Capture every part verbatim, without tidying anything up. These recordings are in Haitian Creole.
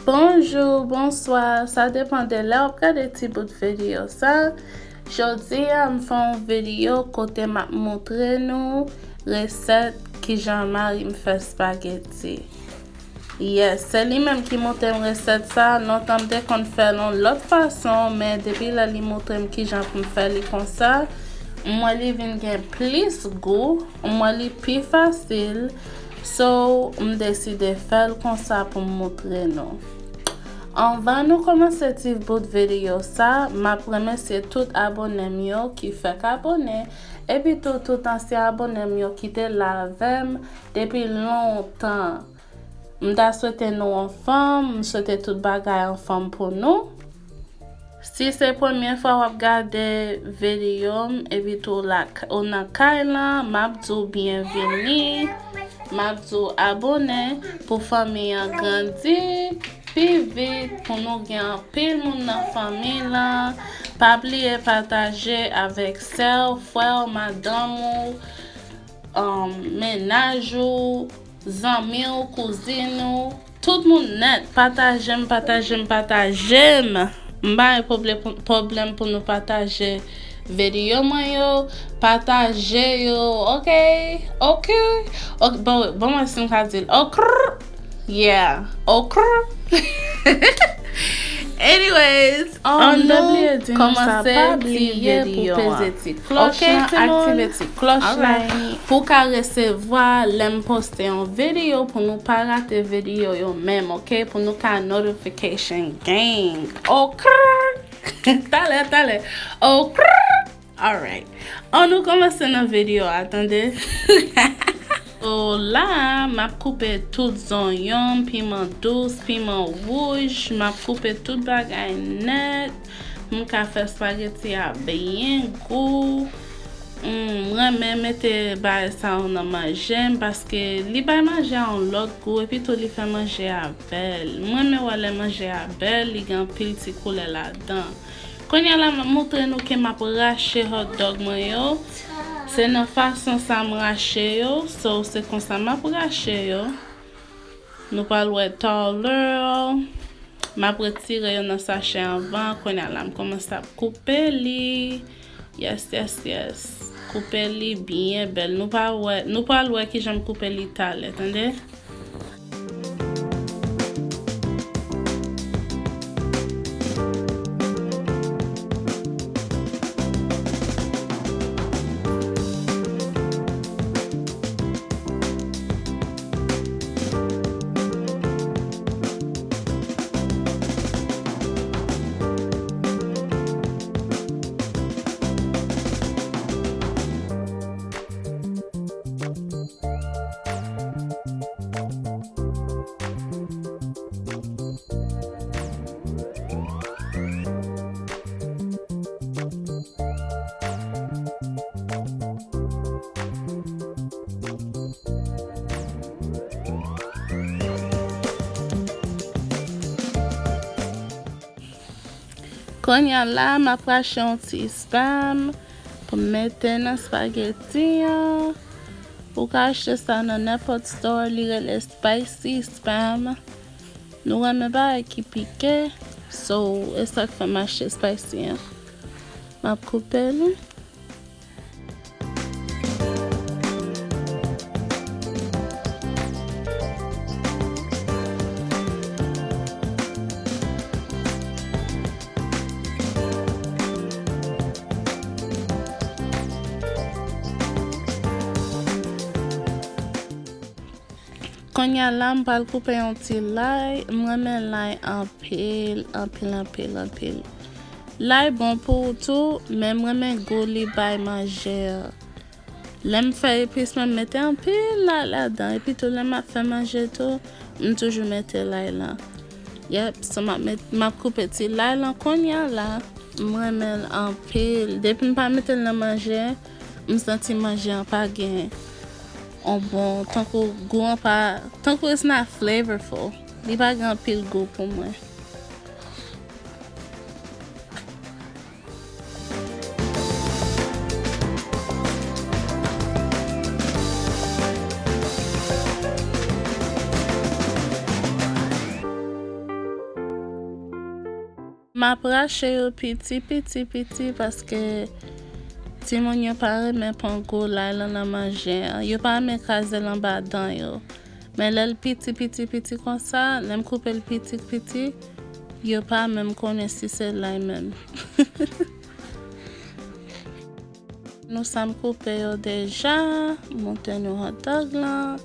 Bonjou, bonswa, sa depann de lè w ap gade ti bout videyo sa. Jodi a, m fè yon videyo kote m ap montre nou resèt kijan mari m fè spageti. Yes, se li menm ki montre m resèt sa. Lontan m te konn fè l yon lòt fason, men depi lè li montre m kijan pou m fè li konsa, m wè li vin gen plis gou, m wè li pi fasil. So, m deside fè l konsa pou m montre nou. Anvan nou kòmanse ti bout videyo sa, m ap remèsye tout abone m yo ki fèk abone, epi tou tout ansyen abone m yo ki te la avè m depi lontan. M ta swete nou anfòm, m swete tout bagay anfòm pou nou. Si se premye fwa w ap gade videyo m, epi tou la, ou nan kay lan, m ap di w byenveni, m ap di w abone pou fanmi an grandi pi vit, pou nou gen anpil moun nan fanmi lan. Pa bliye pataje avèk sè w, frè w, madanm ou, um, mennaj ou, zanmi w, kouzin ou, tout moun nèt. Pataje m, pataje m, pataje m. M pa gen pwoble-, pwoblèm pou nou pataje videyo mwen yo. Pataje yo, oke? Oke? Ok, bon, bon, mwen si m ka di l. Okrr. Yeah. Okrr. Anyways, ann nou kòmanse ti videyo an. Oke, timoun? Aktive ti klòch la pou w ka resevwa lè m poste yon videyo, pou nou pa rate videyo yo menm, oke? Pou nou ka notification gang. Oke? Talè, talè. Oke? Alright. Ann nou kòmanse nan videyo a, tande. So la, m ap koupe tout zonyon, piman dous, piman wouj, m ap koupe tout bagay nèt. M ka fè spageti a byen gou. Mm, m renmen mete bagay sa yo nan manje m paske li bay manje a yon lòt gou, epi tou li fè manje a bèl. M renmen wè lè manje a bèl, li gen anpil ti koulè ladan. Kounye a la, m ap montre nou ke m ap rache hot dog mwen yo. Se nan fason sa m rache yo. So, se konsa m ap rache yo. Nou pral wè talè. M ap retire yo nan sachè anvan. Kounye a la, m kòmanse ap koupe li. Yes, yes, yes. Koupe li byen bèl. Nou pa wè, nou pral wè kijan m koupe li talè, tande? Kounye a la, m ap rache yon ti spam pou m mete nan spageti an. Ou ka achte sa nan nenpòt store, li rele spicy spam. Nou renmen bagay ki pike, so, e sa k fè m achte spicy an. M ap koupe li. Kounye a la, m pral koupe yon ti lay. M renmen lay anpil, anpil, anpil, anpil. Lay bon pou ou tou, men m renmen gou li bay manje a. Lè m fè epis mwen, m mete anpil lay ladan. Epi tou, lè m ap fè manje tou, m toujou mete lay la. Yep, so m ap met, m ap koupe ti lay lan kounye a la. M renmen l anpil. Depi m pa mete l nan manje, m santi manje an pa gen on bon, tankou gou an pa, tankou it's not flavorful. Li pa gen anpil gou pou mwen. M ap rache yo piti, piti, piti, paske timoun yo pa renmen pran gwo lay lan nan manje an. Yo pa renmen kraze l anba dan yo. Men lè l piti, piti, piti konsa, lè m koupe l piti, piti, yo pa menm konnen si se lay menm. Nou sanm koupe yo deja, montre nou hot dog lan,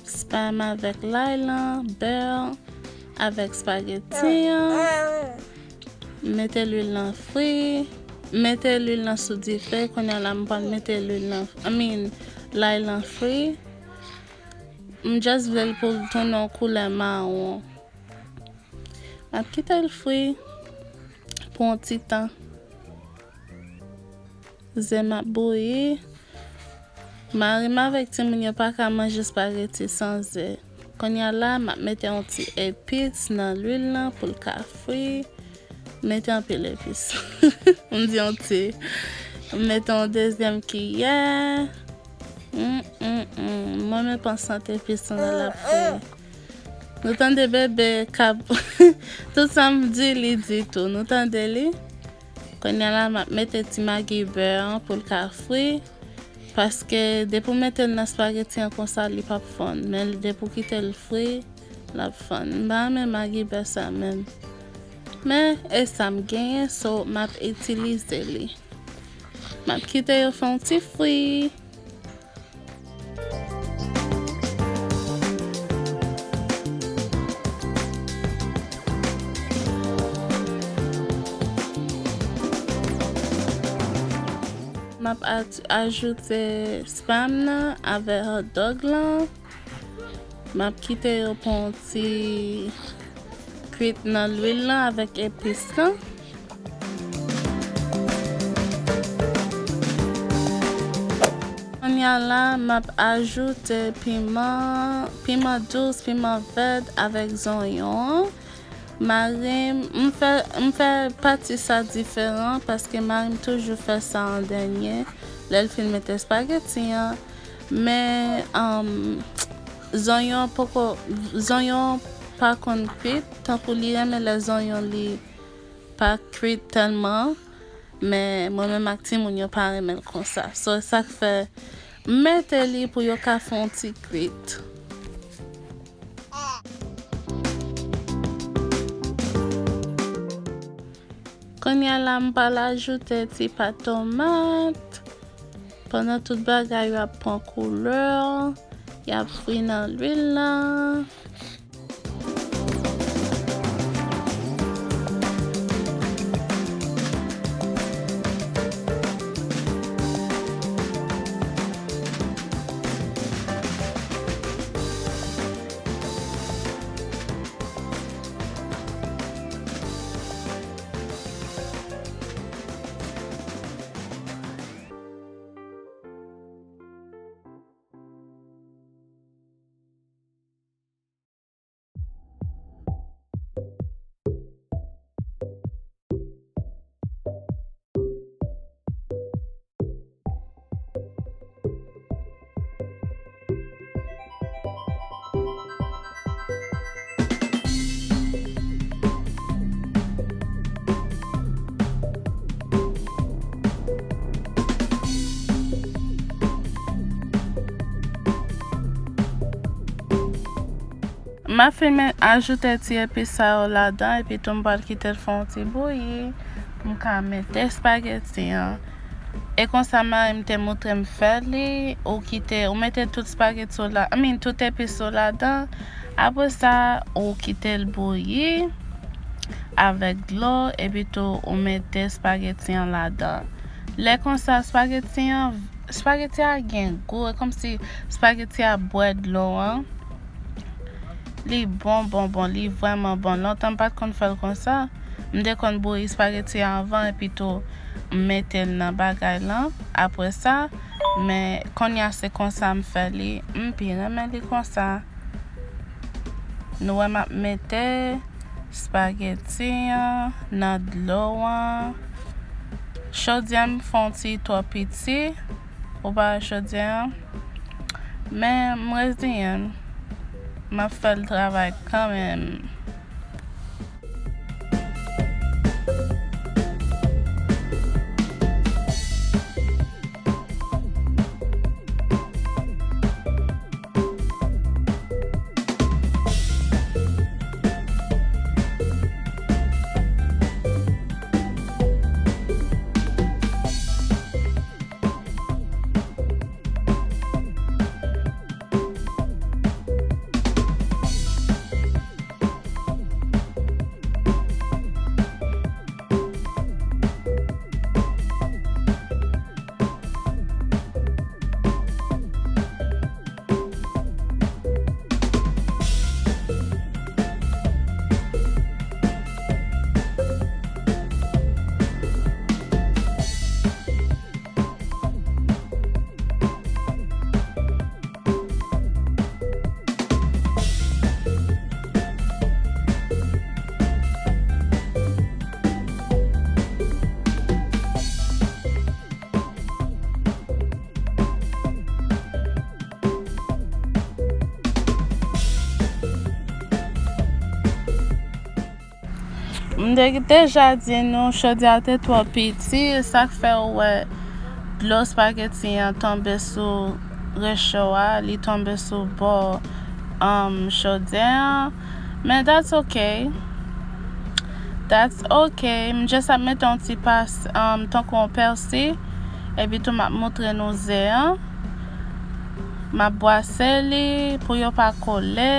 spam avèk lay lan, bè, avèk spageti an. Mete lwil lan fri, mete lwil lan sou dife, kounye a la m pral mete lwil lan, I mean, lay lan fri. M just vle l pou l tounen yon koulè mawon. M ap kite l fri pou yon ti tan. Ze m ap bouyi. Mari m avèk timoun yo pa ka manje espageti san ze. Kounye a la, m ap mete yon ti epis nan lwil lan pou l ka fri. Mete anpil epis. M di yon ti. M mete yon dezyèm kiyè. Mm, mm, mm. Mwen menm panse epis lan lè l ap fri. Nou tande bebe k ap tout sa m di li di tou. Nou tande li? Kounye a la, m ap mete ti magi bè an pou l ka fri. Paske depi w mete l nan espageti an konsa, li p ap fonn. Men depi w kite l fri, l ap fonn. M pa renmen magi bè sa menm. Men e sa m genyen, so m ap itilize li. M ap kite yo fè yon ti fri. M ap aj-, ajoute spam nan avèk hot dog lan. M ap kite yo pou yon ti kwit nan lwil lan avèk epis lan. Kounye a la, m ap ajoute piman, piman dous, piman vèt avèk zonyon an. Mari m, m fè, m fè pati sa diferan paske mari m toujou fè sa an dènye lè l fin mete espageti an. Men, um, zonyon poko, zonyon pa konn kwit, tankou li renmen lè zonyon li pa kwit tèlman, men mwen menm ak timoun yo pa renmen l konsa. So, sa k fè m mete li pou yo ka fè yon ti kwit. Kounye a la, m pral ajoute ti pat tomat. Pandan tout bagay yo ap pran koulè, y ap fri nan lwil la. M ap fin ajoute ti epis sa yo ladan, epi tou m pral kite l fè yon ti bouyi. M ka mete espageti an. E konsa mari m te montre m fè li, ou kite, ou mete tout espageti yo la, I mean, tout epis yo ladan. Apre sa, ou kite l bouyi avèk dlo, epi tou ou mete espageti an ladan. Lè konsa, espageti an, espageti a gen gou, e kòmsi espageti a bwè dlo an. Li bon, bon, bon, li vrèman bon. Lontan m pa t konn fè l konsa. M te konn bouyi espageti a anvan, epi tou m mete l nan bagay lan. Apre sa, men kounye a se konsa m fè li. M pi renmen li konsa. Nou wè m ap mete espageti an nan dlo an. Chodyè m fè yon ti twò piti pou pa chodyè an. Men m reziyen l. M ap fè l travay kanmenm. M te deja di nou, chodyè a te twò piti, e sa k fè ou wè dlo espageti an tonbe sou recho a, li tonbe sou bò, um, chodyè an. Men that's okay. That's okay. M just ap mete yon ti pas, um, tankou yon pèsi. Epi tou m ap moutre nou ze an. M ap bwase li pou yo pa kole.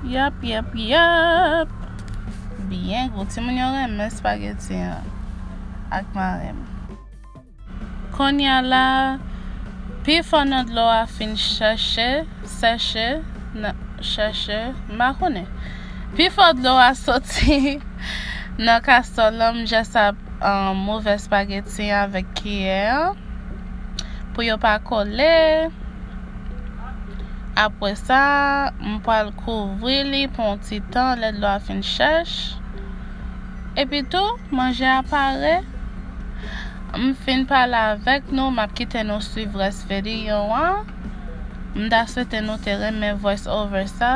Yap, yap, yap. Byen gou. Timoun yo renmen espageti an ak marenn. Kounye a la, pifò nan dlo a fin chèche, sèche, nan, chèche, m pa konnen. Pifò dlo a soti nan kastòl lan, m just ap, um, mouvè espageti an avèk kiyè an pou yo pa kole. Apre sa, m pral kouvri li pou yon ti tan, lè dlo a fin chèch. Epi tou, manje a pare. M fin pale avèk nou, m ap kite nou swiv rès videyo an. M ta swete nou te renmen voice over sa.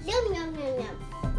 Yum, yum, yum, yum.